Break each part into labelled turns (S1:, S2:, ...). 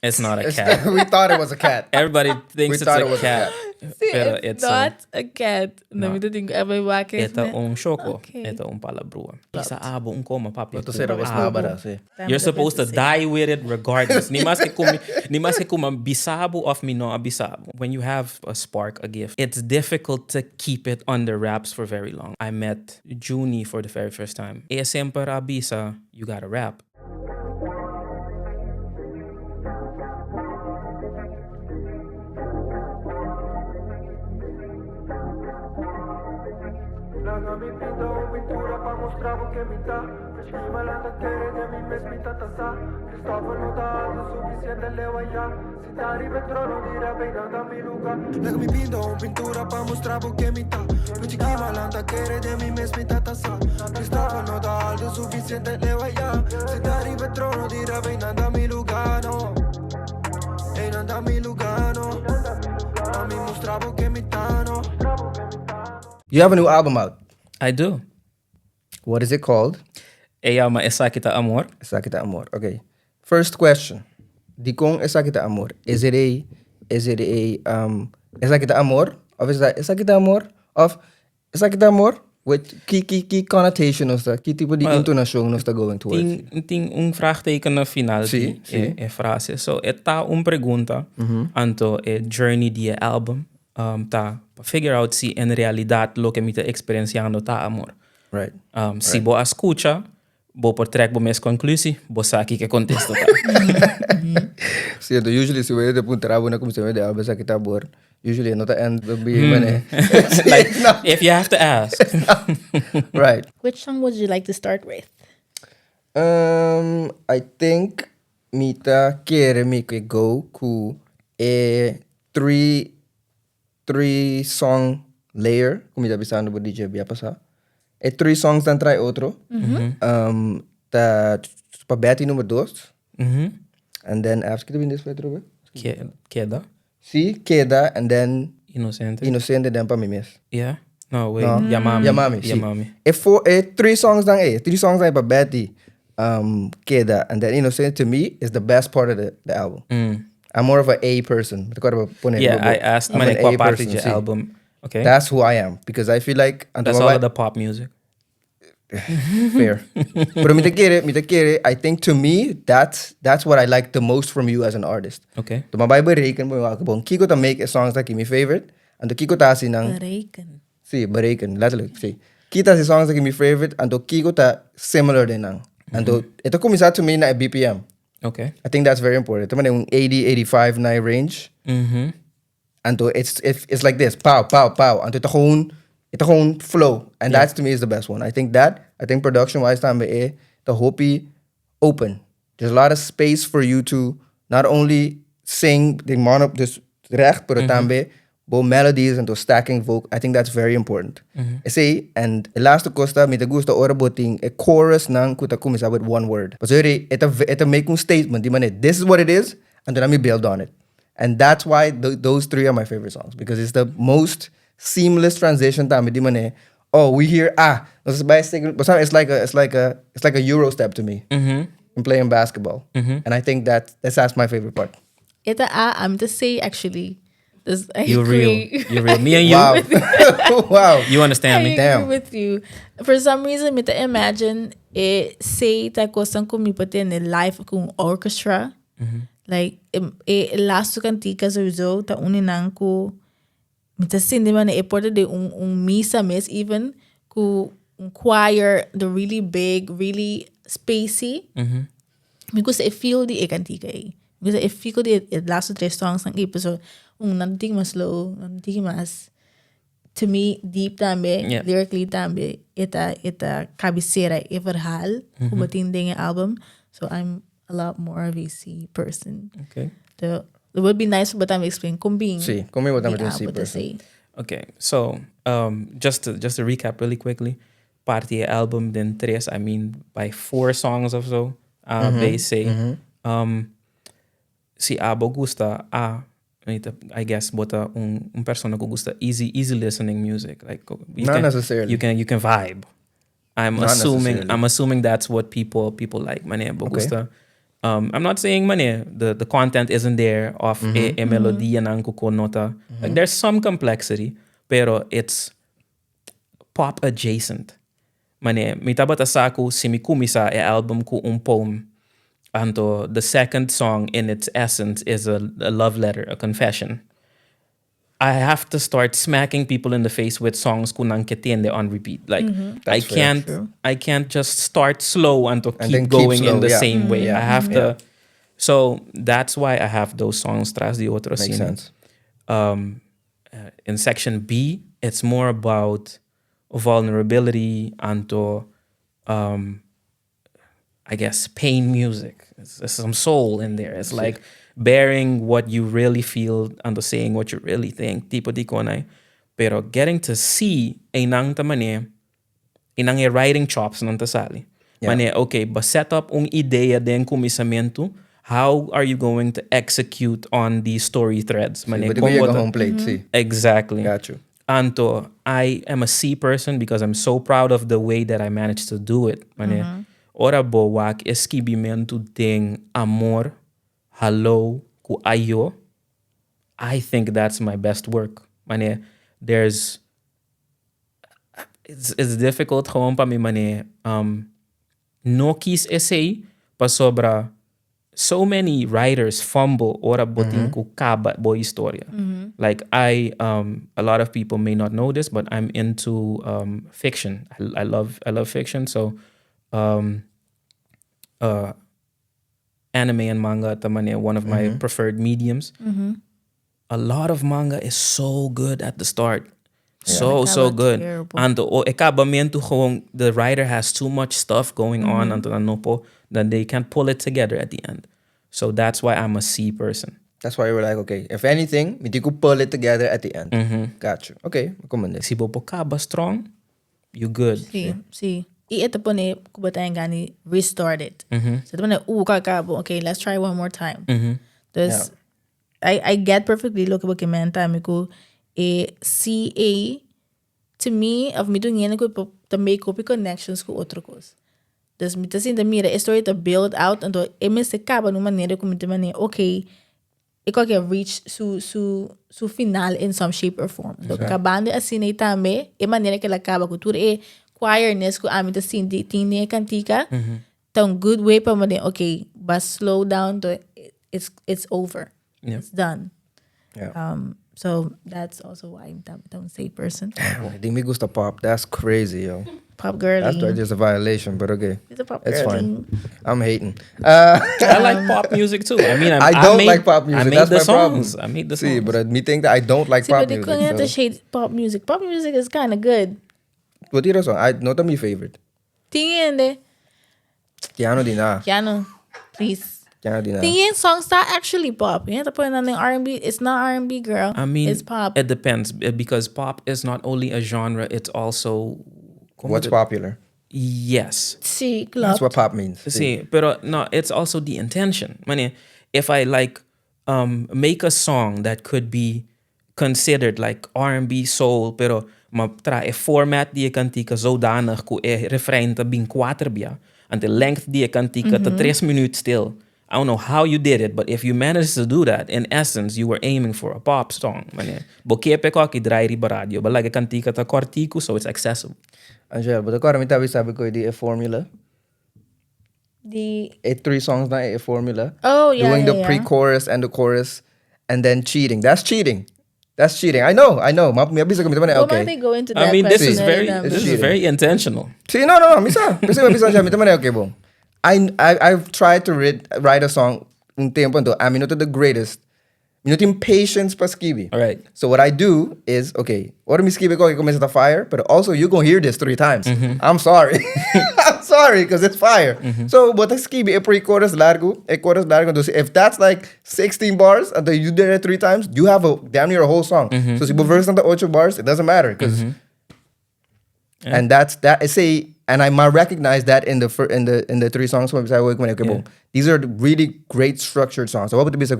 S1: It's not a cat.
S2: We thought it was a cat.
S1: Everybody thinks
S2: We
S1: it's
S2: thought
S1: a
S2: it was a
S1: cat.
S2: cat.
S3: Sí,
S1: Pero
S3: it's,
S1: it's a-
S3: not a, cat. No,
S1: No.
S3: mi ta tin ku wak
S1: E ta un shoko.
S3: Okay.
S1: E ta un palabrua. Bisa abo un koma papia.
S2: Bo ta sera
S1: ku
S2: bos
S1: abo.
S2: nabara, sí.
S1: You're supposed to die with it regardless. Ni maske ku mi, ni maske ku mi a bisa bo of mi no a bisa bo. When you have a spark, a gift, it's difficult to keep it under wraps for very long. I met Junie for the very first time. E semper a bisa, you gotta rap.
S4: Laga mi pinta un pintura pa mustra bo ke mi ta Preshi malanta kere den mi mes mi ta tasa Christopher no ta alto suficiente leu aya Si ta riba e trono di rap einan ta mi luga Laga mi pinta un pintura pa mustra bo ke mi ta Preshi malanta kere den mi mes mi ta tasa Christopher no ta alto suficiente leu aya Si ta riba e trono di rap einan ta mi luga no Einan ta mi luga no Pa mi mustra bo ke mi ta no.
S2: You have a new album out.
S1: I do.
S2: What is it called?
S1: E yama Esaki Ta Amor.
S2: Esaki Ta Amor. Okay. First question. Dikon Esaki Ta Amor? Is it a is it a um Esaki Ta Amor? Of is that Esaki Ta Amor? Of Esaki Ta Amor? With ki ki ki connotation nos ta ki tipo di
S1: Well,
S2: intonacion nos ta going towards?
S1: Tin tin un vraagteken na final
S2: Sí,
S1: di
S2: sí.
S1: e e frase. So e ta un pregunta, anto e journey di e album um ta pa figure out si en realidad loke mi ta experienciando ta amor.
S2: Right.
S1: Um si bo a scucha, bo por trek bo mes conclusie, bo sa kiko e contesta ta.
S2: Cierto, usually si bo ta puntra bo na cuminsamentu di album esaki ta amor, usually e no ta end up being manera.
S1: Like, if you have to ask.
S2: Right.
S3: Which song would you like to start with?
S2: Um, I think mi ta kere mi ke go ku e 3 3 song layer ku mi ta bisando bo DJ bia pasa. E 3 songs nan trae otro. Um, ta pa Betty nummer 2. And then after kita bin despues atrobe?
S1: Keda.
S2: Si, keda and then
S1: Inocente.
S2: Inocente then pa mi mes.
S1: Yeah. No, wait.
S2: No.
S1: Yamami.
S2: Yamami, si.
S1: Yamami.
S2: E four, e 3 songs nan e, 3 songs nan e pa Betty, um, keda and then Inocente to me is the best part of the, the album. I'm more of a A person. Mi ta acorda pa pone
S1: Yeah,
S2: riba bo.
S1: I asked
S2: I'm
S1: mane
S2: an
S1: kua
S2: A
S1: parti
S2: person,
S1: dje
S2: si.
S1: album. Okay.
S2: That's who I am because I feel like anto
S1: That's
S2: mi
S1: all
S2: bai-
S1: of the pop music.
S2: Fair. Pero mi ta kere, mi ta kere, I think to me that's that's what I like the most from you as an artist.
S1: Okay.
S2: Anto mi a bai bereken bo mi wak bon kiko ta make e songs aki mi favorite, anto kiko ta hasi nan
S3: Bereken.
S2: Si, bereken, letterlijk, si. Ki ta hasi songs aki mi favorite, anto kiko ta similar den nan. Anto e ta kuminsá to me na e BPM.
S1: Okay.
S2: I think that's very important. Ta manera un 80, 85 na e range. Anto it's it's like this, pow, pow, pow. Anto e ta gewoon, e ta gewoon flow. And that's to me is the best one. I think that, I think production wise tambe e ta hopi open. There's a lot of space for you to not only sing den mono, dus recht, pero tambe bo melodies anto stacking vocal. I think that's very important. Esey, and e laatste cos ta, mi ta gusta ora bo tin e chorus nan cu ta cuminsa with one word. Pasobra e ta e ta make un statement di manera this is what it is, anto nan mi build on it. And that's why those three are my favorite songs, because it's the most seamless transition tambe di manera, oh, we hear ah, nos a bai sing, bo sabi, it's like a, it's like a, it's like a Euro step to me. In playing basketball. And I think that that's my favorite part.
S3: E ta a, ami ta say actually. Dus I
S1: You real.
S3: agree.
S1: You real. Me and you.
S2: Wow. wow.
S1: You understand
S3: I
S1: me.
S3: agree
S2: Damn.
S3: with you. For some reason, mi ta imagine e say ta cosnan cu mi por tende live cu un orchestra. Like, e, e laatste cantica sowieso ta un di nan cu mi ta sinti manera e por ta den un, un misa mes even cu un choir, the really big, really spacey. Mi gusta e feel di e cantica ei. Mi gusta e feel di e laatste tres songs nan ei, pasobra un nan tiki mas slow, nan tiki mas to me deep tambe, lyrically tambe e ta e ta cabecera e verhaal cu bo tin den e album. So I'm a lot more of a C person.
S1: Okay.
S3: So it would be nice bo tambe explain con bin
S2: Sí, con bin bo tambe
S3: di
S2: ta un C
S3: A bo ta
S2: person.
S3: C.
S1: Okay, so um, just to, just to recap really quickly, parti e album den tres, I mean by four songs of so, A, B, C. Um, si abo gusta A, I guess bo ta un, un persona ku gusta easy, easy listening music. Like you
S2: Not
S1: can,
S2: necessarily.
S1: You can, you can vibe. I'm
S2: Not
S1: assuming,
S2: necessarily.
S1: I'm assuming that's what people, people like. Manera bo
S2: Okay.
S1: gusta. I'm not saying, mane, the content isn't there of e melodianan ku no ta. Like, there's some complexity, pero it's pop adjacent. Mane, mi tabata sa ku si mi kuminsá e album ku un poem, anto the second song in its essence is a love letter, a confession. I have to start smacking people in the face with songs ku nan ke tende on repeat. Like, I
S2: That's fair.
S1: can't I can't just start slow and to
S2: And
S1: keep
S2: then keep
S1: going in
S2: slow,
S1: the same way. I have to. So that's why I have those songs tras di otro
S2: Makes
S1: asina.
S2: Sense.
S1: In section B, it's more about vulnerability and to, I guess, pain music. There's some soul in there. It's like bearing what you really feel and to saying what you really think. Tipo di kosnan. Pero getting to C, einan ta mane, einan e writing chops nan ta sali. Mane, okay, but set up un idea den kuminsamentu. How are you going to execute on these story threads? Mane,
S2: But
S1: kon
S2: we
S1: bo
S2: go home plate, si.
S1: Exactly.
S2: Got you.
S1: Anto, I am a C person because I'm so proud of the way that I managed to do it. Mane, ora bo wak e skibimentu den Amor, Hallo, ku Ayo. I think that's my best work. Mane, there's it's difficult gewoon pa mi, mane, no kies esei pasobra so many writers fumble ora bo tin ku kaba bo historia. Like, I a lot of people may not know this, but I'm into fiction. I love fiction. So anime and manga ta mane one of my preferred mediums. A lot of manga is so good at the start. So so
S3: Acaba
S1: good.
S3: terrible.
S1: Anto o e akabamentu gewoon the writer has too much stuff going on anto nan no por, then they can't pull it together at the end. So that's why I'm a C person.
S2: That's why you were like, "Okay, if anything, mi tin ku pull it together at the end." Got you. Okay, komprondé.
S1: Si bo por kaba strong, you good.
S3: Si. I e ta pone ku bo ta gani restart it. So e ta pone, kaba, okay, let's try one more time. Dus I get perfectly loke bo ke men tambe ku e C A to me of mi ta un ku ta make hopi connections ku otro kos. Dus mi ta sinta mira e story ta build out, anto e mester kaba na manera ku mi ta manera, okay, e ke reach su final in some shape or form. So kabando asina ei tambe, e manera ku el a kaba ku tur e choirness ku ami ta sinti tin e kantika, ta un good way pa manera, okay, but slow down to it's over. It's done. So that's also why I'm a safe person.
S2: Damn, I think me gusta pop. That's crazy, yo.
S3: Pop girly.
S2: That's just a violation, but okay.
S3: It's a pop
S2: It's
S3: girly.
S2: fine. I'm hating.
S1: I like pop music too. I mean,
S2: I don't
S1: made,
S2: like pop music.
S1: I made
S2: That's
S1: the
S2: my problem.
S1: songs. I made the
S2: See,
S1: songs.
S2: but me think that I don't like
S3: See,
S2: pop
S3: but they
S2: music.
S3: couldn't have to
S2: So.
S3: shade pop music. Pop music is kind of good.
S2: What do you song? I not my favorite.
S3: Tin
S2: Keanu di na.
S3: Keanu, please.
S2: Keanu di na.
S3: Tin songs that actually pop. You have to put it on the R&B. It's not R&B, girl.
S1: I mean,
S3: it's pop.
S1: It depends, because pop is not only a genre; it's also
S2: What's popular?
S1: Yes.
S3: Si,
S2: That's
S3: klopt.
S2: what pop means.
S1: Si, pero no, it's also the intention. Mane, if I, like, make a song that could be considered like R&B soul, pero m'a traha e format di e kantika zodanig ku e refrein ta bin kuater bia, and the length di e kantika ta 3 minuut still. I don't know how you did it, but if you managed to do that, in essence, you were aiming for a pop song. Mane, bo ke p'e kos aki drai riba radio, but like, e kantika ta kòrtiku, so it's accessible.
S2: Angel, but awor mi tambe sabi ku e formula.
S3: The
S2: E three songs na e formula.
S3: Oh, yeah,
S2: Doing the pre-chorus and the chorus and then cheating. That's cheating. That's cheating. I know, I know. Mi a bisa ku mi
S3: Well,
S2: okay.
S3: why they go into that
S1: I mean, this is
S3: question,
S1: very
S2: It's
S1: this is
S2: cheating.
S1: very intentional.
S2: Si, no, mi sa. Mi sa, mi sa, mi ta okay, bon. I've tried to write a song un tempu, anto I'm not the greatest. Mi no tin patience pa skibi.
S1: All right.
S2: So what I do is, okay, ora mi skibi ku kuminsá fire, but also you're gonna hear this three times. I'm sorry. I'm sorry, because it's fire. So what I skibi e pre-chorus largu, e chorus largu. Anto, if that's like 16 bars, and you did it three times, you have a damn near a whole song. So si verse ta 8 bars, it doesn't matter because and that's that. I say, and I might recognize that in the three songs. Okay, bon, these are really great structured songs. So what would be so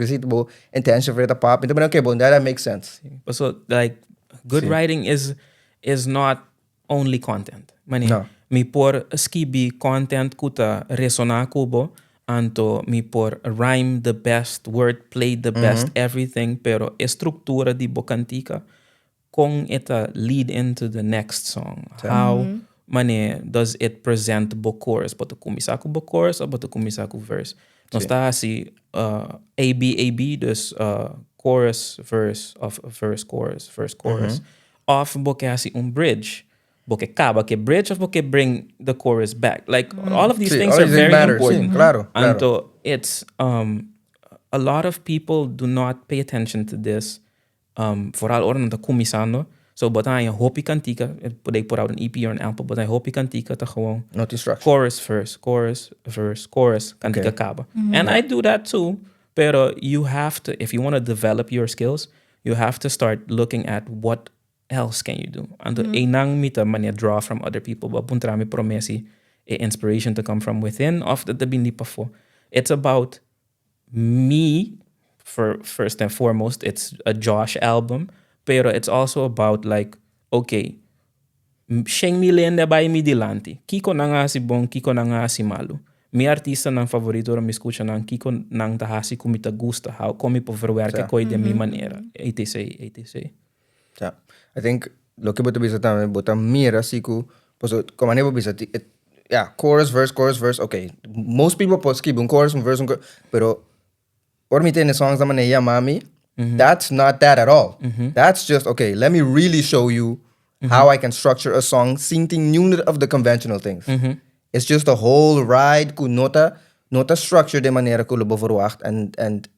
S2: intention for the pop? Okay, bon, that makes sense.
S1: But so, like, good writing is not only content. Mane,
S2: No.
S1: mi por skibi content ku ta resoná ku bo. Anto mi por rhyme the best, word play the best, everything, pero e structura di bo cantica con e ta lead into the next song. How mane does it present bo chorus? Bo ta cuminsa cu bo chorus of bo ta cuminsa cu verse? Nos ta haci A B A B, dus chorus, verse of verse, chorus, verse, chorus. Of bo ke haci un bridge. Bo ke caba cu bridge of bo ke bring the chorus back. Like, all of these things
S2: all
S1: are
S2: these things
S1: very
S2: matter. Sí,
S1: important. Anto it's a lot of people do not pay attention to this. Vooral ora nan ta cuminsando. So bo ta haña hopi cantica, por put out an EP or an album, bo ta haña hopi cantica ta gewoon
S2: Not instruction.
S1: Chorus, verse, chorus, verse, chorus, cantica caba. And I do that too. Pero you have to, if you want to develop your skills, you have to start looking at what else can you do. Anto einan mi ta mane draw from other people. Bo a puntra mi prome si e inspiration to come from within of ta bin di pafo. It's about me, for first and foremost, it's a Josh album, pero it's also about, like, okay, 100,000 hende bay mi dilanti. Kiko nan a hasi bon, kiko nan a hasi malo? Mi artistanan favorito, ora mi scucha nan, kiko nan ta hasi cu mi ta gusta, how con mi por verwerk e di mi manera, etc, etc.
S2: Ja. I think loke bo ta bisa tambe, bo ta mira si ku, paso como bo bisa, yeah, chorus, verse, chorus, verse, okay. Most people por skip un chorus, un verse, un chorus, pero ora mi tende songs da manera Yamami, that's not that at all. That's just, okay, let me really show you how I can structure a song sin none of the conventional things. It's just a whole ride ku no ta structure di manera ku bo verwacht and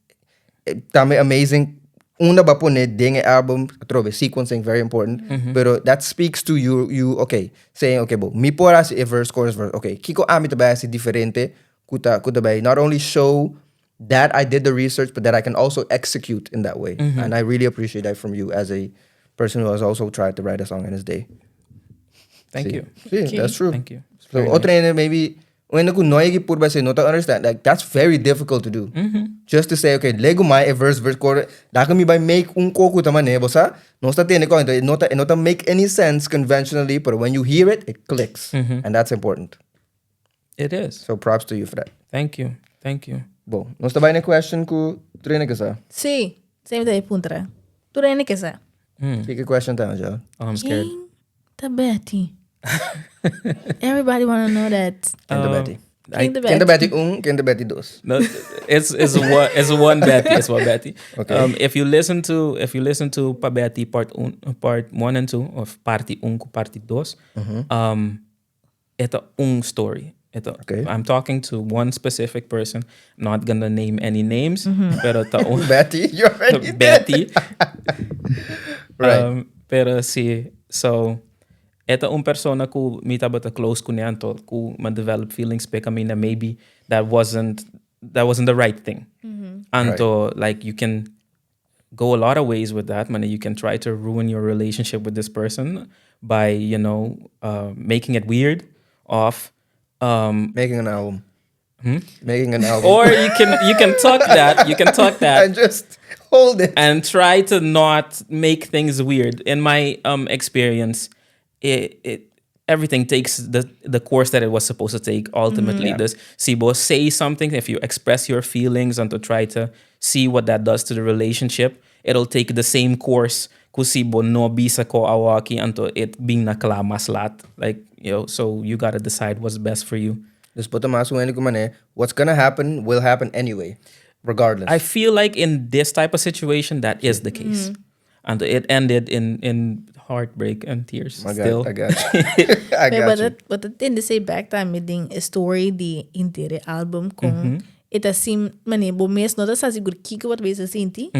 S2: tambe amazing unda bo a pone den e album atrobe. Sequencing, very important, pero that speaks to you, okay, saying, okay, bo mi por hasi e verse, chorus, verse, okay, kiko ami ta bay hasi diferente ku ta bay not only show that I did the research but that I can also execute in that way. And I really appreciate that from you as a person who has also tried to write a song in his day.
S1: Thank
S2: Sí.
S1: You.
S2: Sí, that's true.
S1: Thank you. It's
S2: So
S1: very
S2: otro hende maybe un ku no yega por bay no ta understand, like, that's very difficult to do. Just to say, okay, lego mai e verse, verse, chorus, laga mi bay make un koko ta mane, bo sa? No ta tende ko, no ta make any sense conventionally, but when you hear it, it clicks. And that's important.
S1: It is.
S2: So props to you for that.
S1: Thank you. Thank you.
S2: Bon, nos ta bay na question ku tur hende ke sa.
S3: Sí, semper ta puntra. Tur hende ke sa.
S2: Pick a question time, Joe.
S1: Oh, I'm scared.
S3: Ken ta Betty? Everybody wanna know that.
S2: Ken ta Betty?
S3: Ken ta
S2: Ken ta Betty 1, ken ta Betty 2?
S1: No, it's one Betty. It's one Betty.
S2: Okay.
S1: If you listen to Pa Betty part 1 and 2 of parti 1 ku parti 2, e ta un story. E ta, I'm talking to one specific person. I'm not gonna name any names, pero ta un
S2: Betty, you already did.
S1: Betty.
S2: Right.
S1: Pero sí, so e ta un persona ku mi tabata close ku anto ku m'a develop feelings pe kaminda maybe that wasn't the right thing. Anto, like, you can go a lot of ways with that. Man, you can try to ruin your relationship with this person by making it weird off
S2: Making an album. Making an album.
S1: Or you can talk that
S2: and just hold it.
S1: And try to not make things weird. In my experience, it everything takes the course that it was supposed to take ultimately. Dus si bo say something, if you express your feelings and to try to see what that does to the relationship, it'll take the same course ku si bo no bisa ko awaki anto it bin na kla mas lat. Like, so you gotta decide what's best for you.
S2: Dus bo ta mas un hende ku mane, what's gonna happen will happen anyway, regardless.
S1: I feel like in this type of situation, that is the case. And it ended in heartbreak and tears
S2: I got,
S1: still.
S2: I got you. I
S3: Pero
S2: got
S3: but
S2: you.
S3: But the thing to say back time den story di henter album kon e ta asina mane bo mes no ta sa sigur kiko bo ta bezig sinti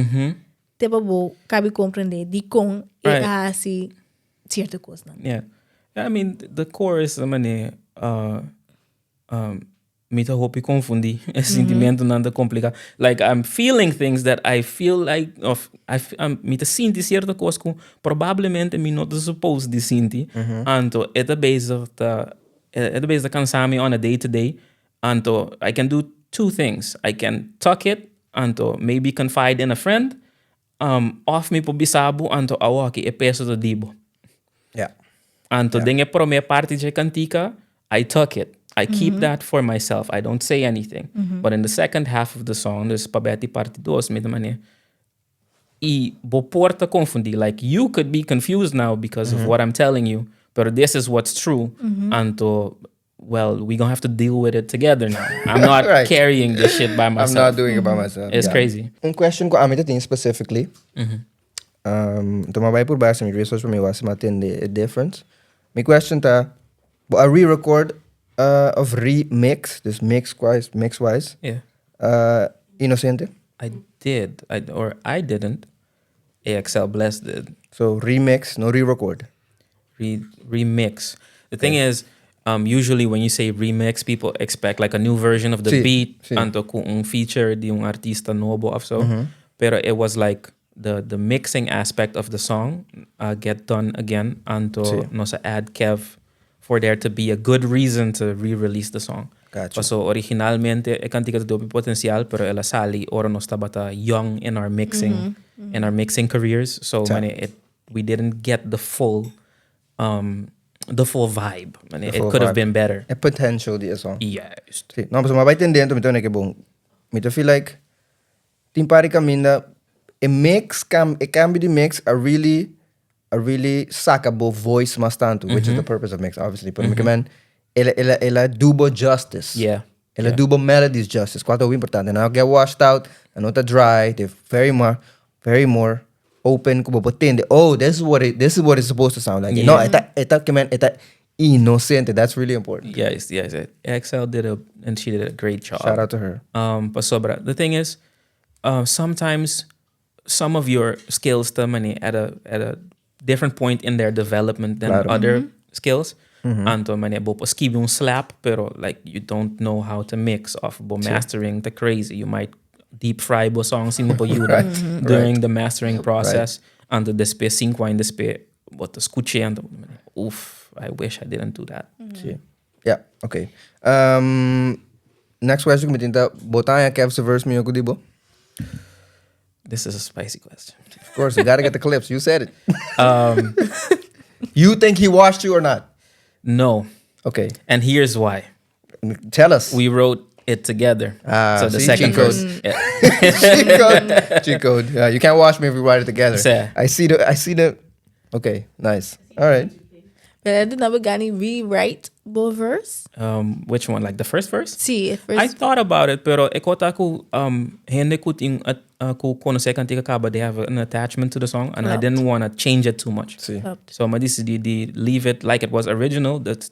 S3: te pa bo kaba komprondé di kon e hasi sierto kos nan.
S1: Yeah. I mean, the chorus, mane, mi ta hopi konfundí. E sintimentonan ta kompliká. Like, I'm feeling things that I feel like, of, mi ta sinti sierto kos ku probablemente mi no ta supposed di sinti. Anto, e ta bezig ta, e ta bezig ta kansa mi on a day to day. Anto, I can do two things. I can tuck it, anto maybe confide in a friend, of mi por bisa bo, anto awaki e peso ta di bo. Anto, den e promé parti di kantika, I tuck it. I keep that for myself. I don't say anything. But in the second half of the song, dus Pa Betty parti 2, mi ta manera, i bo por ta konfundí. Like, you could be confused now because of what I'm telling you, but this is what's true. Anto, well, we gonna have to deal with it together now. I'm not carrying this shit by
S2: I'm
S1: myself.
S2: Not doing it by myself.
S1: It's crazy.
S2: Un question ku ami tin specifically. Tuma bai por base mi research pa mi wak si m'a tende e difference. Mi question ta, bo a re-record of remix, dus mix wise, Inocente?
S1: I did. Or I didn't. AXL Bless did.
S2: So remix, no re-record.
S1: Remix. The thing is, usually when you say remix, people expect like a new version of the beat, anto ku un feature di un artista nobo of so. Pero it was like the mixing aspect of the song get done again, anto nos a add Kev for there to be a good reason to re-release the song.
S2: Gotcha.
S1: So originalmente e kantika tin potensial, pero el a sali ora nos tabata young in our mixing careers. So manera, we didn't get the full vibe. Manera,
S2: The
S1: it
S2: full
S1: could have
S2: vibe.
S1: been better.
S2: E potential di e song.
S1: Juist.
S2: Si. No, m'a bai tende, mi ta ku bon. Mi ta feel like tin par di kaminda e mix kam e kambio di mix a really saka bo voice mas tantu, which is the purpose of mix, obviously. Pero mm -hmm. El a do bo justice. El a do bo melodies justice. Kual ta importante. No get washed out, and not dry. They're very more open ku bo tende. Oh, this is what it's supposed to sound like. No, e ta ke men e ta inocente. That's really important.
S1: Yes. XL did a and she did a great job.
S2: Shout out to her.
S1: Pasobra. The thing is, sometimes some of your skills ta manera at a different point in their development than other skills. Anto manera bo por skibi un slap, pero like you don't know how to mix of bo mastering ta crazy. You might deep fry bo song sin bo yuda during the mastering process. Anto despues 5 aña despues bo ta skucha anto uff, I wish I didn't do that.
S2: Si. Yeah, okay. Next question ku mi tin ta, bo ta haña Kev su verse mihó ku di bo?
S1: This is a spicy question.
S2: Of course, you gotta get the clips. You said it. You think he washed you or not?
S1: No.
S2: Okay.
S1: And here's why.
S2: Tell us.
S1: We wrote it together.
S2: Ah,
S1: So the
S2: see,
S1: second
S2: cheat code.
S1: verse. Yeah.
S2: Cheat code. Cheat code. Yeah, you can't wash me if we write it together.
S1: Si.
S2: I see the Okay, nice. All right.
S3: Pero do not gani rewrite bo verse?
S1: Which one? Like the first verse?
S3: Si, first.
S1: I thought about it, pero e kos ta ku hende ku tin ku konosé kantika kaba, they have an attachment to the song, and I
S3: Klopt.
S1: Didn't want to change it too much.
S2: Si.
S3: Klopt.
S1: So m'a disidí di leave it like it was original. That's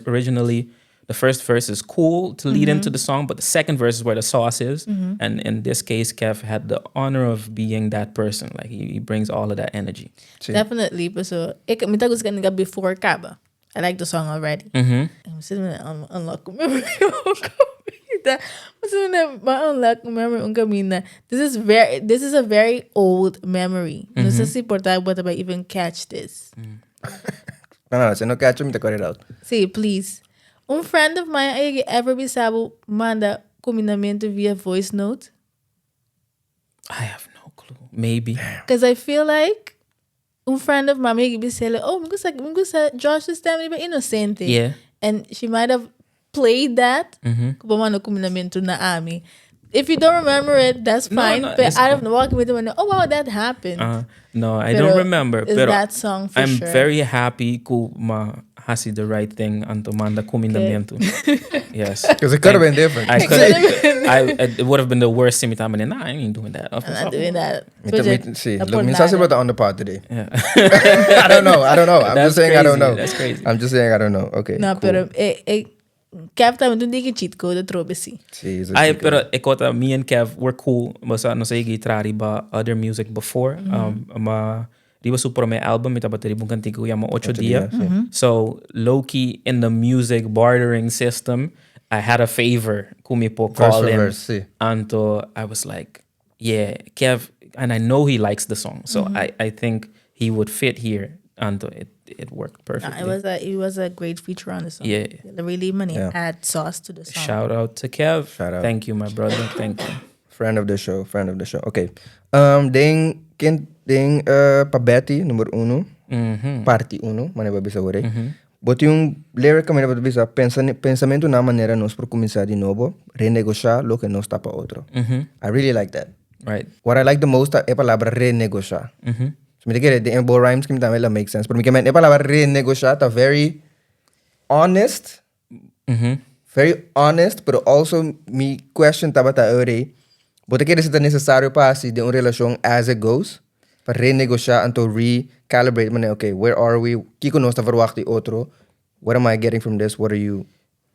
S1: originally the first verse is cool to lead into the song, but the second verse is where the sauce is. And in this case, Kev had the honor of being that person. Like he brings all of that energy.
S2: Si.
S3: Definitely, so ik mi ta gusta kantika before kaba. I like the song already. I'm sitting there unlock memory un kaminda. I'm sitting there unlock memory un kaminda. This is a very old memory. No sé si por ta bo ta even catch this.
S2: No, si no catch him, te cut it out.
S3: Si, please. Un friend of mine a ever bisa bo manda kumindamentu via voice note?
S1: I have no clue. Maybe.
S3: Because I feel like un friend of mine maybe say like, "Oh, mi gusta Josh Stanley but Inocente." And she might have played that. Ku bo manda kumindamentu na ami. If you don't remember it, that's
S1: No,
S3: fine.
S1: no,
S3: But
S1: it's
S3: I don't know. Walking with them and, "Oh wow, that happened."
S1: No, I
S3: Pero
S1: don't remember.
S3: is
S1: Pero
S3: that song for
S1: I'm
S3: sure.
S1: very happy ku m'a hasi the right thing anto manda kumindamentu. Yes.
S2: Because it could have been different.
S1: I could I it would have been the worst thing time, and nah, I ain't doing that.
S3: I'm not doing that.
S2: Si, look, mi sa about on the pod today.
S1: Yeah.
S2: I don't know. I don't know. I'm
S1: That's
S2: just saying I don't
S1: crazy.
S2: know.
S1: That's crazy.
S2: I'm just saying I don't know. Okay.
S3: No,
S2: cool.
S3: pero Kev tambe tin ku cheat code trobe si.
S2: Si, is a
S1: I
S2: cheat code.
S1: Pero e kos ta, me and Kev were cool. Basta nos a yega di traha riba other music before. Ma riba su promé album, mi tabata riba un kantika ku yama Ocho
S2: Ocho
S1: Dia.
S2: Dia, si.
S1: So low key in the music bartering system, I had a favor ku mi por
S2: Verse
S1: call
S2: for
S1: in.
S2: verse, si.
S1: Anto I was like, "Yeah, Kev," and I know he likes the song, so I think he would fit here. Anto it worked
S3: No,
S1: perfectly.
S3: it was a great feature on the song. It really money add sauce to the song.
S1: Shout out to Kev.
S2: Shout out.
S1: Thank you, my brother. Thank you.
S2: Friend of the show, friend of the show. Okay. Den, ken, den Pa Betty, number 1. Parti 1, manera bo a bisa. Bo tin un lyric kaminda bo ta bisa pensa pensamentu na manera nos por kuminsá di nobo, renegoshá loke nos ta pa otro. I really like that. What I like the most ta e palabra renegoshá. So mi ta kere den e bo rhyme scheme tambe lo make sense, pero mi ke men e palabra renegoshá ta very honest, very honest, pero also mi question tabata ora, bo ta kere si ta necesario pa hasi den un relashon as it goes? Pa renegoshá anto recalibrate manera, okay, where are we? Kiko nos ta verwacht di otro? What am I getting from this? What are you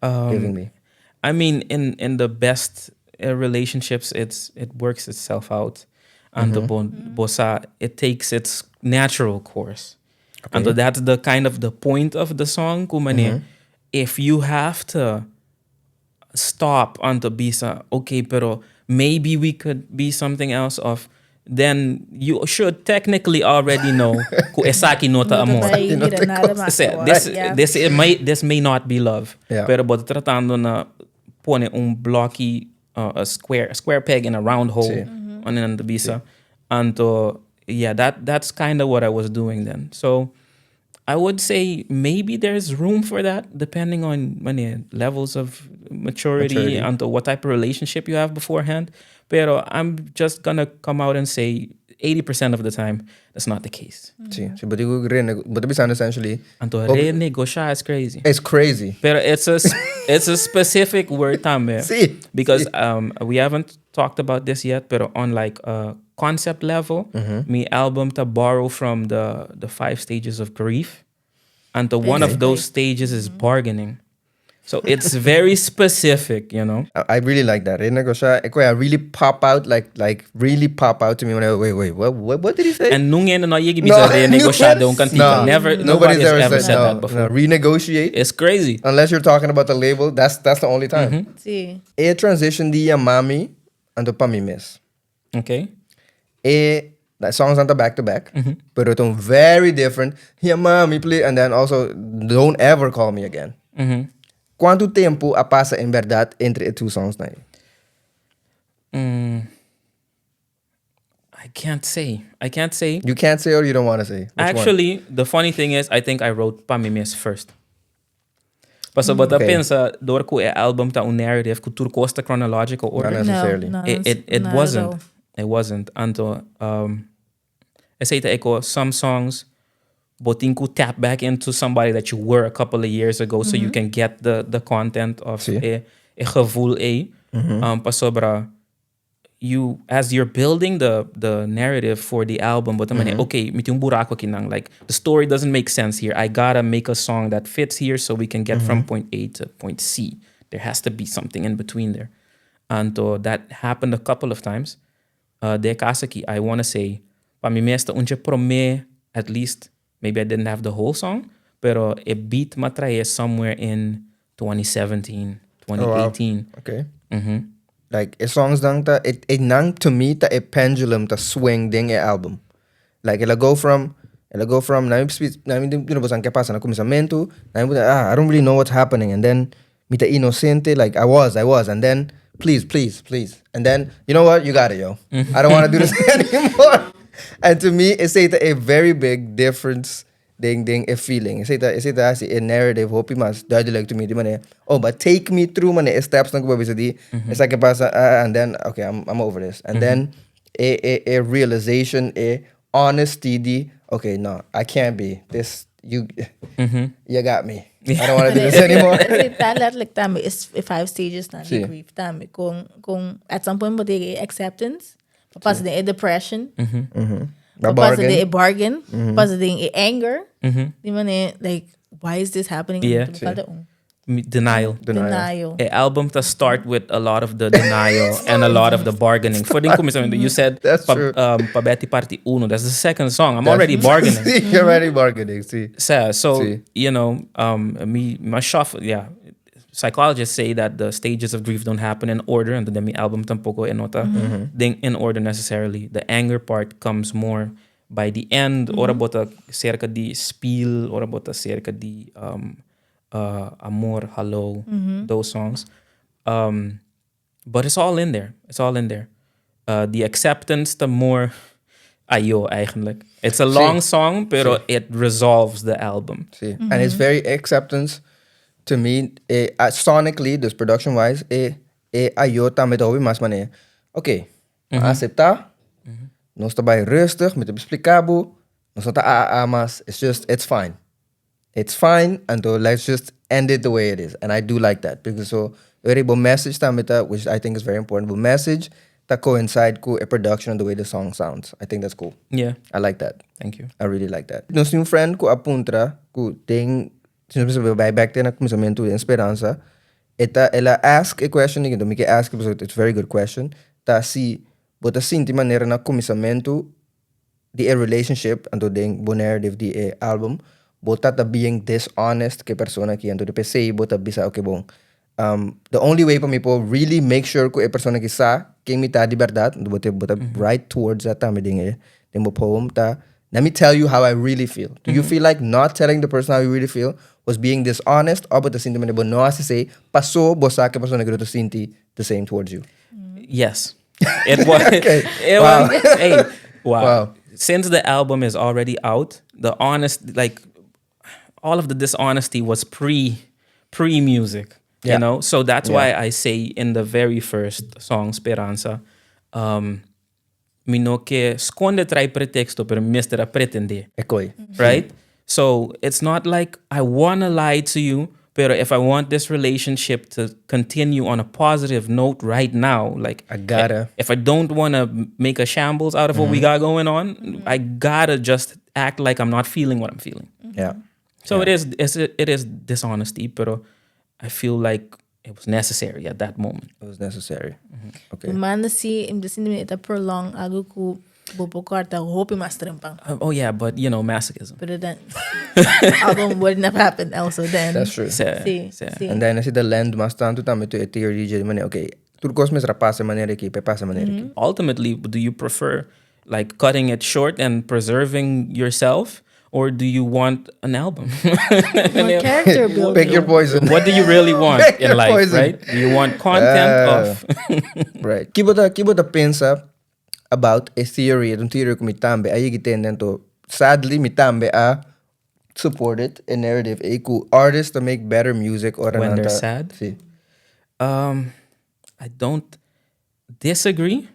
S2: giving me?
S1: I mean, in the best relationships, it works itself out. Anto bo sa, it takes its natural course. Anto that's the kind of the point of the song. Ku manera, if you have to stop anto bisa, okay, pero maybe we could be something else of, then you should technically already know ku esaki no ta amor. Sea, this may not be love. Pero bo ta tratando na pone un bloki, a square peg in a round hole on in the bisa. Anto, yeah, that's kind of what I was doing then. So I would say maybe there's room for that depending on many levels of maturity,
S2: Maturity.
S1: and what type of relationship you have beforehand. Pero I'm just gonna come out and say 80% of the time that's not the case.
S2: Si, bo digo bo ta bisando essentially
S1: Anto renegoshá is crazy.
S2: It's crazy.
S1: Pero it's a specific word tambe. Because we haven't talked about this yet, pero on like a concept level, mi album ta borrow from the five stages of grief. And the one of those stages is bargaining. So it's very specific.
S2: I really like that. Renegoshá, e really pop out, like really pop out to me when I, "Wait, wait, what did he say?"
S1: And ningun hende no a yega bisa renegoshá den un kantika.
S2: No,
S1: Never,
S2: nobody's
S1: nobody has
S2: ever
S1: ever
S2: said,
S1: said
S2: no,
S1: that before.
S2: No, renegotiate.
S1: It's crazy.
S2: Unless you're talking about the label, that's the only time. E transition di Yamami anto Pa Mi Mes. E the songs on the back to back, but it's very different. Yamami, please, and then also Don't Ever Call Me Again. Kuantu tempu a pasa en berdat entre e two songs nan?
S1: I can't say. I can't say.
S2: You can't say or you don't want to say? Which one?
S1: Actually, the funny thing is, I think I wrote Pa Mi Mes first. Paso bo ta pensa, dor ku e album ta un narrative, ku tur kos ta chronological order.
S2: Not necessarily.
S3: No,
S1: It
S3: not at
S1: wasn't.
S3: all.
S1: It wasn't. Anto, esei ta eko, some songs, bo tin ku tap back into somebody that you were a couple of years ago so you can get the content of e gevoel e. Pasobra, you as you're building the narrative for the album, but mm okay, mi tin un buraku akinan, like the story doesn't make sense here. I gotta make a song that fits here so we can get from point A to point C. There has to be something in between there. And that happened a couple of times. Den kaso aki, I want to say, Pa Mi Mes ta un promé, at least maybe I didn't have the whole song, pero e beat m'a traha somewhere in 2017, 2018.
S2: Like e songs dan ta it nan to me ta e pendulum ta swing den e album. Like el a go from na mi na mi ke pasa na kuminsamentu, na mi, "Ah, I don't really know what's happening," and then "Mi ta inosente," like I was and then "Please, please, please," and then "You know what, you got it, yo. I don't want to do this anymore." And to me it's a very big difference den e feeling. Esei ta asina, e narrative hopi mas duidelijk to me di manera, "Oh, but take me through manera e steps nan ku bo bisa di esaki pasa, ah," and then, "Okay, I'm over this." And then e realization, e honesty di, "Okay, no, I can't be this. You got me. I don't want to do this anymore."
S3: Esei ta letterlijk tambe is five stages na di grief tambe. Kon at some point bo tin acceptance, pasa den e depression,
S2: Ba
S3: pasa
S2: bargain.
S3: den e bargain, pasa den e anger. Di manera, like, why is this happening? Falta un.
S1: Denial.
S2: Denial.
S3: Denial.
S1: A album to start with a lot of the denial and a lot of the bargaining. For the kuminsamentu, you said
S2: That's true.
S1: Pa Betty Parti Uno. That's the second song. I'm already bargaining.
S2: Si, you're already bargaining. Si.
S1: So,
S2: Si.
S1: Me, my shuffle, yeah. Psychologists say that the stages of grief don't happen in order, and the mi album tampoko e no ta den in order necessarily. The anger part comes more by the end, ora bo ta serka di Spiel, ora bo ta serka di Amor, Hello, those songs. But it's all in there. It's all in there. The acceptance, the more. Ayo eigenlijk. It's a long song, pero it resolves the album.
S2: Si. And it's very acceptance to me. Sonically, dus production wise, e Ayo tambe ta hopi mas manera. Ok, acepta. Nos ta bay rustig, mi ta explica bo. Nos no ta a a mas. It's just, it's fine. It's fine, and so let's just end it the way it is. And I do like that. Because so, e bo message tambe ta, which I think is very important, bo message ta coincide cu e production and the way the song sounds. I think that's cool. I like that.
S1: Thank you.
S2: I really like that. Nos tin un friend cu a puntra, cu tin, si nos bisa bay back na cuminsamento di Speransa, el a ask a question, y mi ke ask, because it's a very good question, ta si, bo ta sinti manera na cuminsamento di e relationship, anto den bo narrative di e album, bo ta being dishonest cu e persona aki, anto p'esey bo ta bisa, okay, bon, the only way pa mi por really make sure cu e persona aki sa ken mi ta di berdad, anto bo ta right towards that tambe den bo poem, ta, let me tell you how I really feel. Do you feel like not telling the person how you really feel was being dishonest, or bo ta sinti manera bo no a say, paso bo sa cu e persona aki ta sinti the same towards you?
S1: Yes. It was. It was, hey, wow. Since the album is already out, the honest, like, all of the dishonesty was pre music. You know? So that's why I say in the very first song, Speransa, mi no ke sconde tras pretexto, pero mester a pretende.
S2: E coi.
S1: Right? So it's not like I want to lie to you, but if I want this relationship to continue on a positive note right now, like
S2: I gotta.
S1: If I don't want to make a shambles out of what we got going on, I gotta just act like I'm not feeling what I'm feeling. So it is dishonesty, but I feel like it was necessary at that moment.
S2: It was necessary. Okay.
S3: Manda si, mi ta sinti ta prolong algo cu bo por corta hopi mas trempan.
S1: Oh yeah, but you know, masochism.
S3: But then album wouldn't have happened also then.
S2: That's true.
S1: Si, si.
S2: And then asina ta lend mas tanto tambe to e theory di manera, okay, tur cos mester pasa manera aki, pa pasa manera aki.
S1: Ultimately, do you prefer like cutting it short and preserving yourself, or do you want an album?
S3: More character building.
S2: Pick your poison.
S1: What do you really want
S2: Pick
S1: in
S2: your
S1: life,
S2: poison.
S1: Right? Do you want content of
S2: Right. Ki bo ta pensa about a theory, un theory cu mi tambe, a yega di anto, sadly mi tambe a support it, a narrative, e cu artists to make better music or
S1: When they're sad?
S2: Si.
S1: I don't disagree,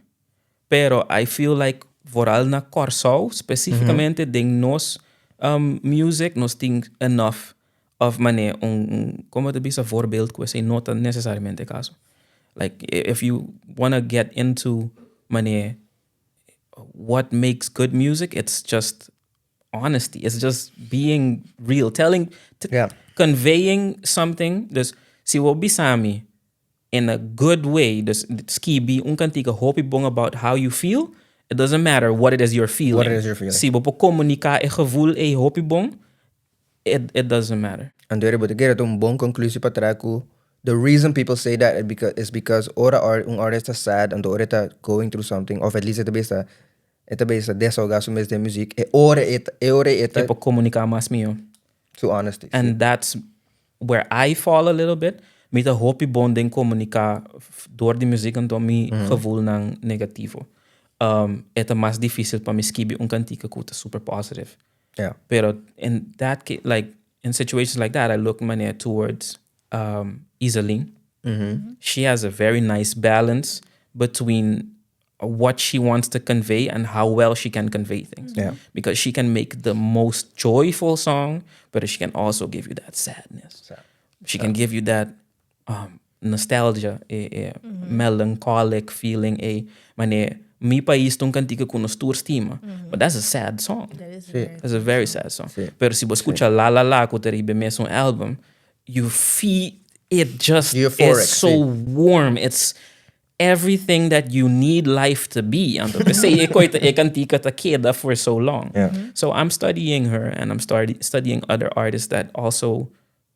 S1: pero I feel like vooral na Corsou, specificamente den nos music, nos tin enough of mane un con ta bisa voorbeeld cu esey no ta necesariamente caso. Like if you want to get into mane what makes good music, it's just honesty. It's just being real, telling, conveying something. Dus si bo bisami in a good way, dus skibi un cantica hopi bon about how you feel, it doesn't matter what it is you're feeling.
S2: What it is you're feeling.
S1: Si bo por comunica e gevoel e hopi bon, it doesn't matter.
S2: Anto bo ta kere un bon conclusie pa trece cu the reason people say that is because ora un artist ta sad and ora ta going through something, of at least e ta bisa desahoga su mes den music e ora e ta
S1: E por comunica mas miho.
S2: To honesty.
S1: And that's where I fall a little bit. Mi ta hopi bon den comunica door di music anto mi gevoelnan negativo. E ta mas dificil pa mi skibi un cantica cu ta super positive. Pero in that case, like in situations like that, I look mane towards Izaline. She has a very nice balance between what she wants to convey and how well she can convey things. Because she can make the most joyful song, but she can also give you that sadness.
S2: Sad.
S1: She can give you that nostalgia, a melancholic feeling, a mane Mi Pais ta un cantica cu nos tur stima. But that's a sad song.
S3: That is
S2: Si.
S3: very
S1: That's a very sad song.
S2: Si.
S1: Pero si bo scucha La La La cu ta riba mesun album, you feel it just
S2: Euphoric,
S1: is so
S2: si.
S1: Warm. It's everything that you need life to be. Anto, p'esey e coi e cantica ta keda for so long. So I'm studying her and I'm studying other artists that also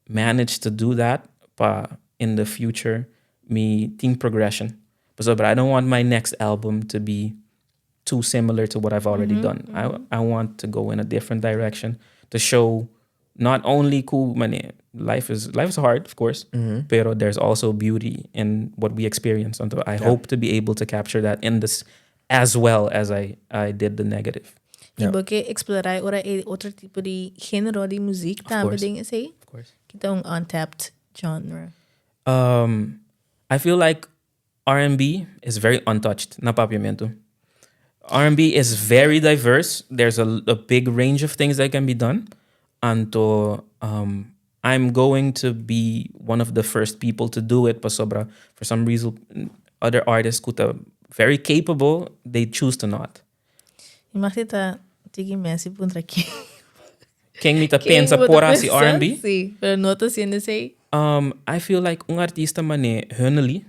S1: manage to do that pa in the future mi tin progression. So, but I don't want my next album to be too similar to what I've already done. I want to go in a different direction to show not only cool money, life is hard, of course, pero there's also beauty in what we experience. And I hope to be able to capture that in this As well as I did the negative.
S3: I bo ke eksplorá ora e otro tipo di género di muzik tambe
S1: course.
S3: Den esei?
S1: Of course.
S3: Ku ta un untapped genre?
S1: I feel like R&B is very untouched na Papiamento. R&B is very diverse. There's a big range of things that can be done. Anto, I'm going to be one of the first people to do it. Pasobra, for some reason, other artists ku ta very capable, they choose to not.
S3: I mag ta tiki Messi puntra aki.
S1: Ken mi ta pensa por hasi R&B?
S3: Si, pero no ta hasiendo esei.
S1: I feel like un artista mane Hunnely,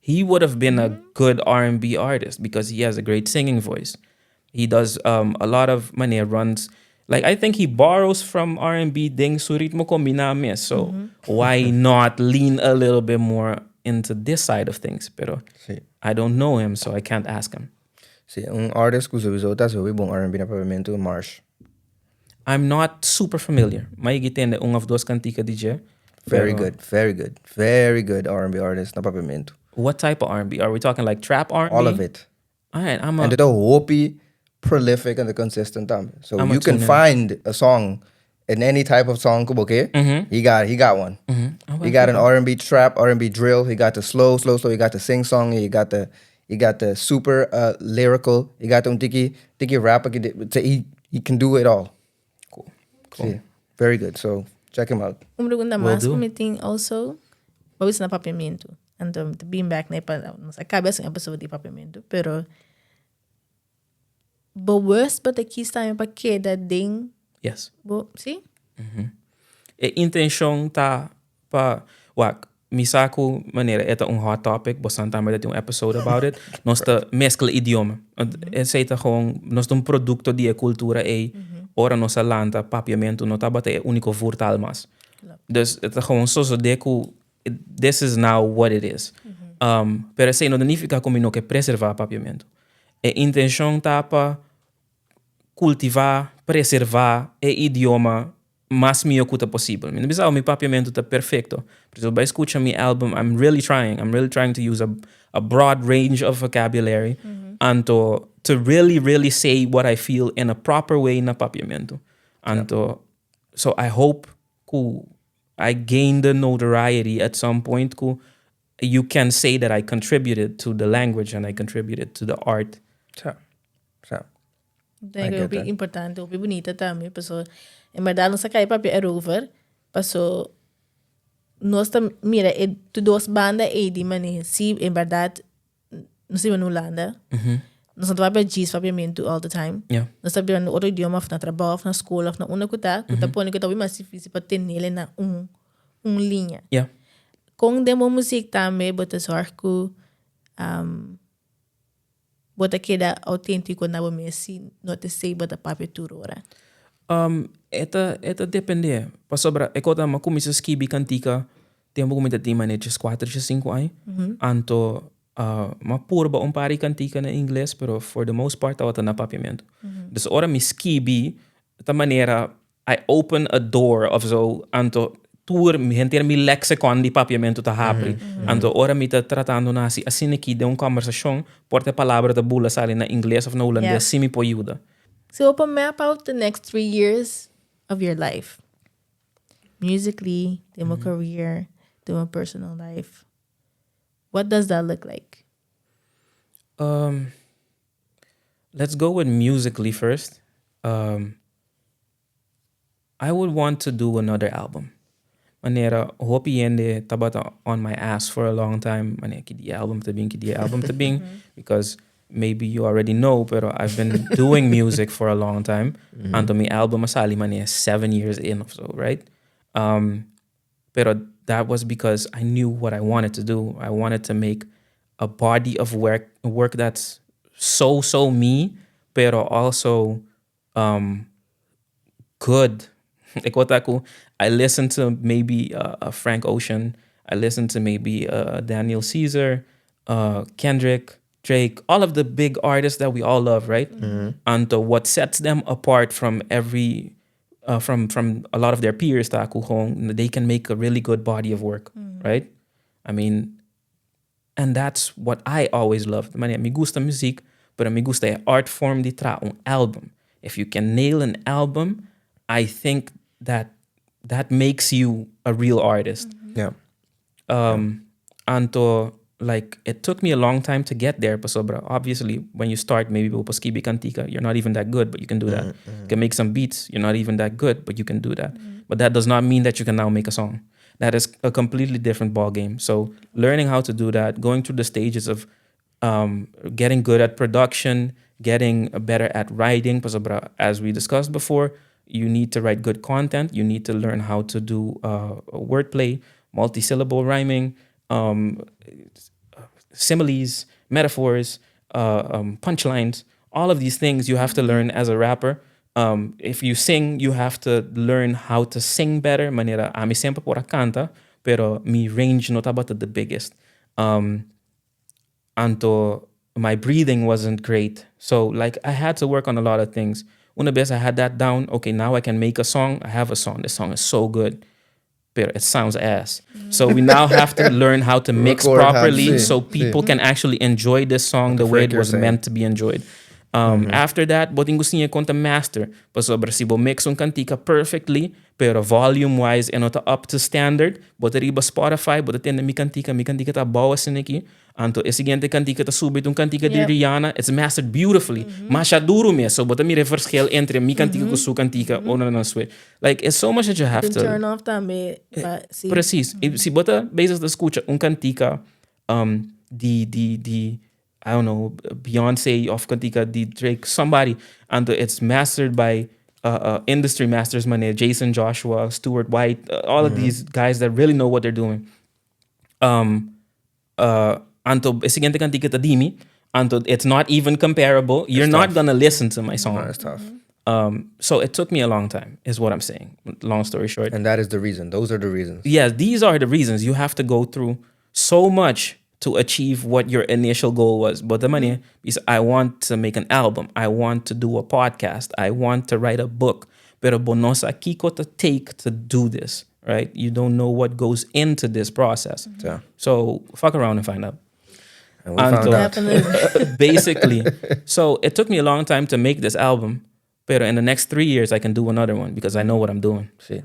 S1: he would have been a good R&B artist because he has a great singing voice. He does a lot of mane runs. Like, I think he borrows from R&B den su ritmo kombiná mes. So why not lean a little bit more into this side of things? Pero
S2: Si.
S1: I don't know him, so I can't ask him.
S2: Si, un artist ku sowieso ta sowieso bon R&B na Papiamento, Marsh.
S1: I'm not super familiar. M'a tende un òf dos kantika di dje.
S2: Very
S1: Pero
S2: good, very good, very good R&B artist na Papiamento.
S1: What type of R&B? Are we talking like trap R&B?
S2: All of it.
S1: All right, I'm a
S2: And the hopi prolific and the consistent tambe. So
S1: I'ma
S2: you can
S1: tune in.
S2: Find a song in any type of song, okay? He got one. He got an R&B trap, R&B drill. He got the slow, slow, slow. He got the sing song. He got the super lyrical. He got the tiki tiki rap. He can do it all.
S1: Cool. Cool.
S2: Si, very good. So check him out.
S3: Un pregunta
S1: Will
S3: mas
S1: do.
S3: ku mi tin also. Bo na Papiamento. Anto, being back na pa, nos a kaba un episode di Papiamento, pero bewust bo ta kies tambe pa keda den
S1: Yes.
S3: bo, si?
S1: E intenshon ta pa wak mi sa ku manera e ta un hot topic, boso tambe tin un episode about it. Nos ta meskla idioma. Esei ta gewoon nos ta un produkto di e kultura ei. Ora nos a lanta, Papiamento no tabata e úniko voertaal mas. Dus het is gewoon zo de ku this is now what it is. Pero esei no ta nifiká ku mi no ke preservá Papiamento. E intenshon ta pa kultivá, preservá e idioma mas mihó ku ta posibel. Mi no bisa mi Papiamento ta perfekto. Pero bai skucha mi album, I'm really trying. I'm really trying to use a broad range of vocabulary anto to really, really say what I feel in a proper way na Papiamento. Anto, so I hope ku I gain the notoriety at some point ku you can say that I contributed to the language and I contributed to the art.
S2: Si.
S3: Denk ik ook importante, ook bunita tambe, paso en berdat nos a kai papia erover, paso nos ta mira e tur dos banda e di mane si en berdat nos ta na Hulanda. Nos no ta papia djis Papiamento all the time. Nos ta papiando otro idioma òf na trabou, òf na skol, òf na unda ku ta pone ku ta mas difísil pa tene na un liña. Kon den bo muzik tambe, bo ta zorg ku bo ta keda outéntiko na bo mes si no ta esei bo ta papia tur ora?
S1: E ta dependé. Pasobra, e kos m'a kuminsá skibi kantika tempu ku mi tabatin mane 4, 5 aña. Anto, m'a purba un par di kantika na ingles, pero for the most part tabata na Papiamento. Dus ora mi skibi, ta manera I open a door of zo, anto tur henter mi lexicon di Papiamento ta habri. Anto ora mi ta tratando na hasi asina aki den un kombersashon, por ta palabra ta bula sali na ingles òf na hulandes, si mi por yuda.
S3: So open map out the next 3 years of your life. Musically, den bo career, den bo personal life. What does that look like?
S1: Let's go with musically first. I would want to do another album. Manera hopi hende tabata on my ass for a long time. Manera ki dia album ta bin, ki dia album ta bin, because maybe you already know, pero I've been doing music for a long time. Anto mi album a sali manera 7 years in or so, right? Pero that was because I knew what I wanted to do. I wanted to make a body of work that's so so me, pero also good. Like what I listen to maybe Frank Ocean, I listen to maybe Daniel Caesar, Kendrick, Drake, all of the big artists that we all love, right? And what sets them apart from every from a lot of their peers ta ku gewoon they can make a really good body of work, right? I mean, and that's what I always loved. Mane, mi gusta muzik. Pero mi gusta e art form di traha un album. If you can nail an album, I think that that makes you a real artist. Anto, like, it took me a long time to get there, pasobra. Obviously, when you start, maybe bo skibi cantica, you're not even that good, but you can do that. You can make some beats, you're not even that good, but you can do that. But that does not mean that you can now make a song. That is a completely different ball game. So learning how to do that, going through the stages of getting good at production, getting better at writing, pasobra, as we discussed before, you need to write good content. You need to learn how to do wordplay, multi-syllable rhyming, similes, metaphors, punchlines. All of these things you have to learn as a rapper. If you sing, you have to learn how to sing better. Manera, ami semper por a canta, pero mi range no tabata the biggest. Anto, my breathing wasn't great. So, like, I had to work on a lot of things. Una vez I had that down, okay, now I can make a song. I have a song. This song is so good, but it sounds ass. So we now have to learn how to mix
S2: Record how to
S1: properly so people can actually enjoy this song the way
S2: frick
S1: it
S2: you're
S1: was
S2: saying.
S1: Meant to be enjoyed. After that, bo tin cu siña con ta master. Pasobra si bo mix un cantica perfectly, pero volume wise e no ta up to standard, bo ta riba Spotify, bo ta tende mi cantica ta abou asina aki. Anto e siguiente cantica ta subi un cantica di Rihanna, it's mastered beautifully. Masha duro mes, so bo ta mira verschil entre mi cantica cu su cantica, ora nan switch. Like, it's so much that you have to
S3: Turn off tambe. Pa, si.
S1: Precies. Y si bo ta bezig ta scucha un cantica di, I don't know, Beyoncé of cantica di Drake, somebody, and it's mastered by industry masters, man, Jason Joshua, Stuart White, all of these guys that really know what they're doing. Anto, e siguiente cantica ta di mi, anto it's not even comparable. You're not
S2: Tough.
S1: Gonna listen to my song.
S2: No, it's tough.
S1: So it took me a long time, is what I'm saying. Long story short.
S2: And that is the reason. Those are the reasons.
S1: Yeah, these are the reasons you have to go through so much to achieve what your initial goal was. But the money is, I want to make an album. I want to do a podcast. I want to write a book. Pero bo no sa kico ta take to do this, right? You don't know what goes into this process.
S2: Yeah.
S1: So fuck around and find out.
S2: And we found
S1: Anto-
S2: out.
S3: Definitely.
S1: Basically. So it took me a long time to make this album. Pero in the next 3 years, I can do another one because I know what I'm doing.
S2: Si.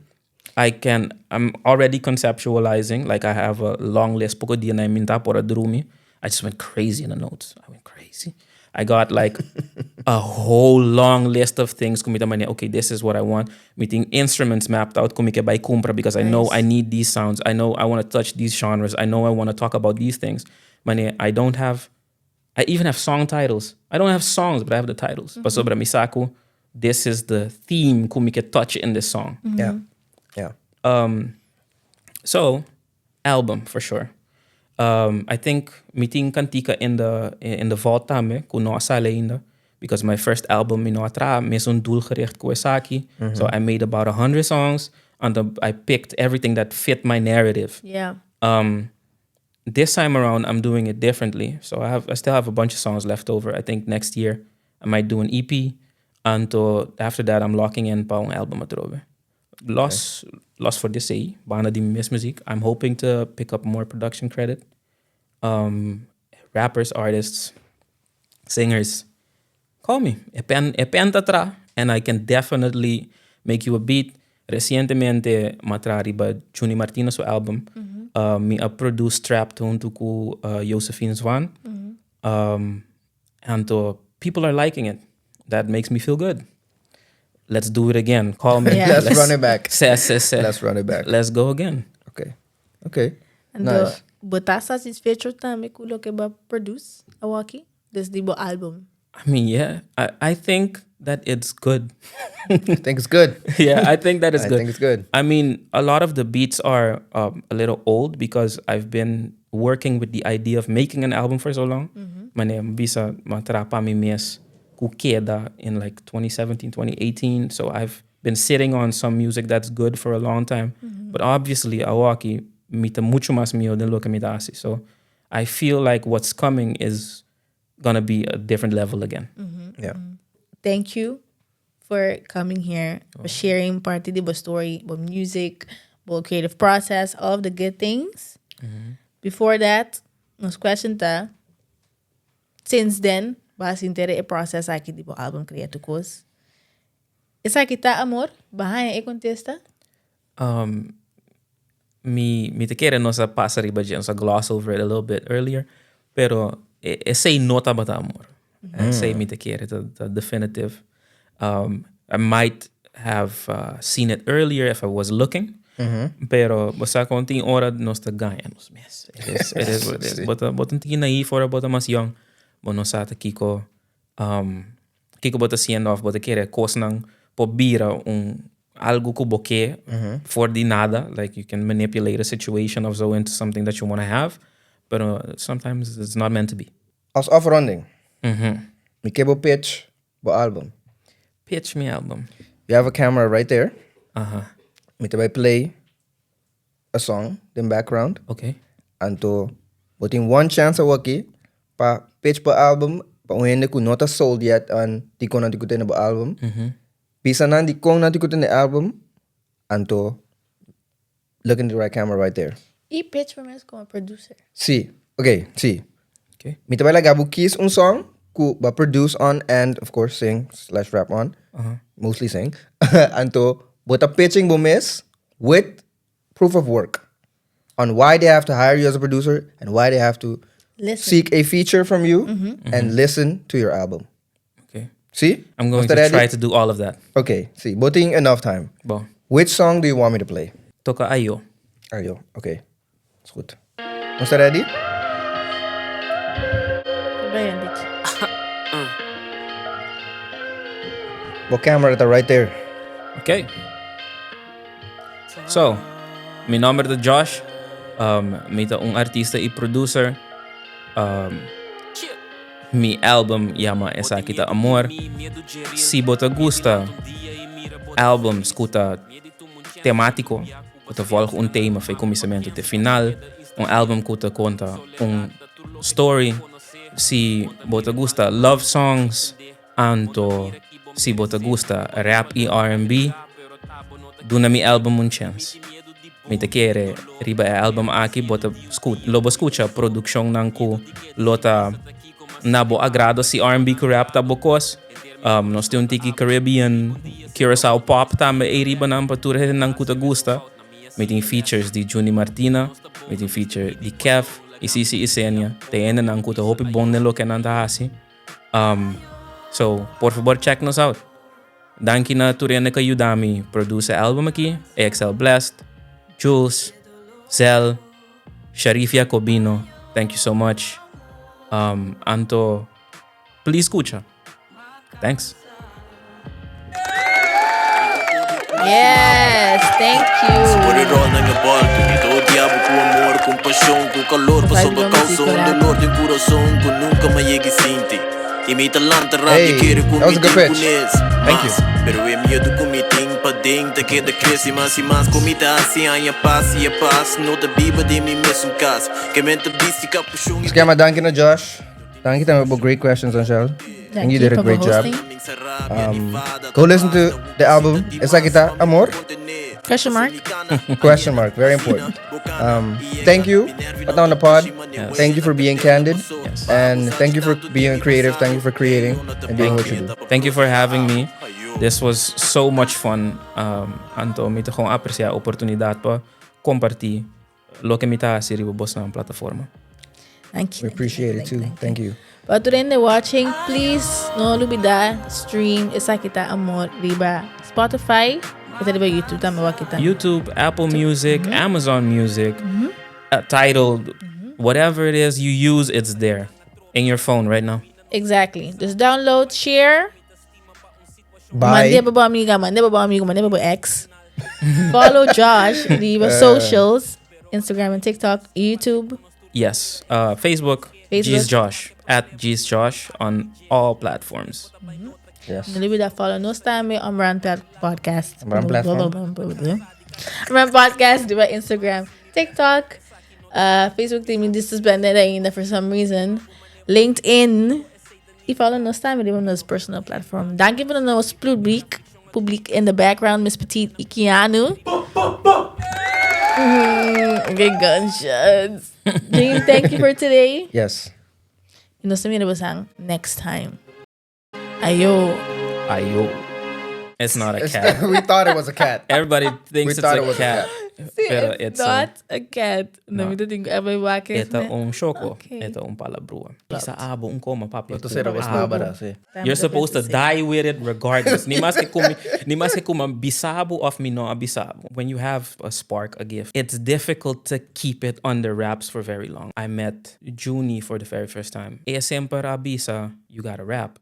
S1: I'm already conceptualizing. Like, I have a long list. Poco dia nan mi n' ta por a drumi. I just went crazy in the notes. I went crazy. I got like a whole long list of things. Cu mi ta mane, okay, this is what I want. Mi tin instruments mapped out cu mi kier bay cumpra because I know I
S3: Nice.
S1: Need these sounds. I know I want to touch these genres. I know I want to talk about these things. Mane, I don't have I even have song titles. I don't have songs, but I have the titles. Pasobra mi sa cu, this is the theme cu mi kier touch in this song. So, album for sure. I think mi tin cantica in the vault tambe, cu no a sali ainda, because my first album mi no a traha mesun doelgericht cu esaki. So I made about 100 songs and I picked everything that fit my narrative. This time around, I'm doing it differently. So I still have a bunch of songs left over. I think next year I might do an EP. Anto after that, I'm locking in pa un album atrobe. Los for this day, banda di mes music. I'm hoping to pick up more production credit. Rappers, artists, singers, call me. E pen ta tra, and I can definitely make you a beat. Recientemente, m'a traha riba Juni Martina su album. Mi a produce Trapped hunto cu Josephine Swan. And people are liking it. That makes me feel good. Let's do it again. Call me.
S2: Let's run it back.
S1: Se, se, se.
S2: Let's run it back.
S1: Let's go again.
S2: Okay.
S3: Anto,
S2: Nice.
S3: bo ta satisfecho tambe cu loke bo a produce awoki? Desde e album.
S1: I mean, yeah, I think that it's good.
S2: I think it's good.
S1: Yeah, I think that it's
S2: I
S1: good.
S2: Think it's good.
S1: I mean, a lot of the beats are a little old because I've been working with the idea of making an album for so long. Mane bisa m'a traha pa mi mes cu keda in like 2017, 2018. So I've been sitting on some music that's good for a long time. But obviously, awoki mi ta mucho mas miho den loke mi ta hasi. So I feel like what's coming is gonna be a different level again.
S3: Thank you for coming here, for sharing part of the story, about music, about creative process, all of the good things. Before that, nos question ta, since then, Bo a sinti e process aki di bo album crea tur cos. Esaki ta amor? Bo a haña e contesta?
S1: Um, mi, mi ta kere nos a pasa riba dje, nos a gloss over it a little bit earlier, pero esei no tabata amor. Esei mi ta kere ta, ta definitive. I might have seen it earlier if I was looking, pero bo sa kon tin ora nos ta gaña nos mes. It is, it is what it is. Bo ta, bo ta un tiki naïef ora bo ta mas yong, bo no sa ta kiko, kiko bo ta haciendo of bo ta kere kosnan por bira un algo ku bo ke for di nada, like you can manipulate a situation of so into something that you wanna have, pero sometimes it's not meant to be.
S2: Als afronding, mi ke bo pitch bo album.
S1: Pitch mi album.
S2: You have a camera right there. Mi ta bai play a song den background.
S1: Okay.
S2: Anto bo tin one chance awaki pa pitch bo album pa un hende ku no ta sold yet on dikon nan tin ku tene bo album. Bisa nan dikon nan tin ku tene album, anto look in the right camera right there.
S3: I pitch bo mes komo producer.
S2: Si, ok, si.
S1: Okay.
S2: Mi ta bai laga bo kies un song ku bo a produce on and of course sing slash rap on, mostly sing. Anto bo ta pitching bo mes with proof of work on why they have to hire you as a producer and why they have to
S3: Listen.
S2: seek a feature from you and listen to your album.
S1: Okay.
S2: Si?
S1: I'm going
S2: Nos ta
S1: to
S2: ready?
S1: try to do all of that.
S2: Okay, si. Bo tin enough time.
S1: Bon.
S2: Which song do you want me to play?
S1: Toca Ayo.
S2: Ayo, okay. Is goed. Nos ta ready?
S3: Bai een beetje.
S2: Bo camera ta right there.
S1: Okay. So, mi nomber ta Josh. Mi ta un artista y producer. Mi album yama Esaki Ta Amor. Si bo ta gusta albums ku ta tematiko, ku ta volg un tema for e kuminsamentu te final, un album ku ta konta un story, si bo ta gusta love songs, anto si bo ta gusta rap i R&B, duna mi album un chèns. Mi ta kere riba e album aki bo ta lo bo skucha produkshonnan ku lo ta na bo agrado si R&B ku rap ta bo kos. Nos tin un tiki Caribbean, Curaçao pop tambe ei riba nan pa tur hendenan ku ta gusta. Mi tin features di Juni Martina, mi tin feature di Kev i Sisi Isenia. Ta e hendenan ku ta hopi bon den loke nan ta hasi. So, por fabor check nos out. Danki na tur hende ku a yuda mi produce e album aki, AXL Blessed, Jules, Zel, Sharif Jacobino, thank you so much. Anto, please skucha. Thanks.
S3: Yes, thank you.
S2: Hey, that was a good pitch. Thank you. Skema danki na Josh. Danki tambe pa great questions, Angel. And you did a great job. Go listen to the album Esaki Ta Amor.
S3: Question mark.
S2: Question mark, very important. Thank you pa ta on the pod. Thank you for being candid.
S1: Yes.
S2: And thank you for being creative. Thank you for creating and doing what you do.
S1: Thank you for having me. This was so much fun. Anto mi ta gewoon aprecia e oportunidad pa comparti loke mi ta haci riba bosnan plataforma.
S3: Thank you.
S2: We appreciate it too. Thank you.
S3: Pa tur hende watching, please no lubida stream Esaki Ta Amor riba Spotify. E ta riba YouTube tambe wak ta.
S1: YouTube, Apple Music, Amazon Music, Tidal, whatever it is you use, it's there in your phone right now.
S3: Exactly. Dus download, share.
S2: Bye.
S3: Mande pa bo amiga, mande pa bo amigo, mande pa bo ex. Follow Josh riba socials, Instagram and TikTok, YouTube.
S1: Yes, Facebook,
S3: Facebook.
S1: G's Josh, at G's Josh on all platforms.
S2: Yes.
S3: No olvida follow nos tambe on Brand Podcast.
S2: Brand Platform.
S3: Brand Podcast riba Instagram, TikTok, Facebook tin mi suspended ainda for some reason. LinkedIn. Y follow nos tambe riba nos personal platform. Danki pa nos publiek, publiek in the background, Miss Petite y Keanu. Okay, gunshots. Dream, thank you for today.
S2: Yes.
S3: I nos ta mira boso next time. Ayo.
S1: Ayo. It's not a cat.
S2: We thought it was a cat.
S1: Everybody thinks
S2: We
S1: it's
S2: thought
S1: a
S2: it was a
S1: cat.
S3: Si,
S1: Pero
S3: it's
S1: it's a-
S3: not a cat. No,
S1: No.
S3: mi ta every wak
S1: E ta un shoco.
S3: Okay.
S1: E ta un palabrua. Bisa abo un coma papia.
S2: Anto sera was nabara, si.
S1: You're supposed to die with it regardless. Ni maske ku mi bisabo of mi no bisabo. When you have a spark, a gift, it's difficult to keep it under wraps for very long. I met Junie for the very first time. E semper a bisa, "You gotta rap."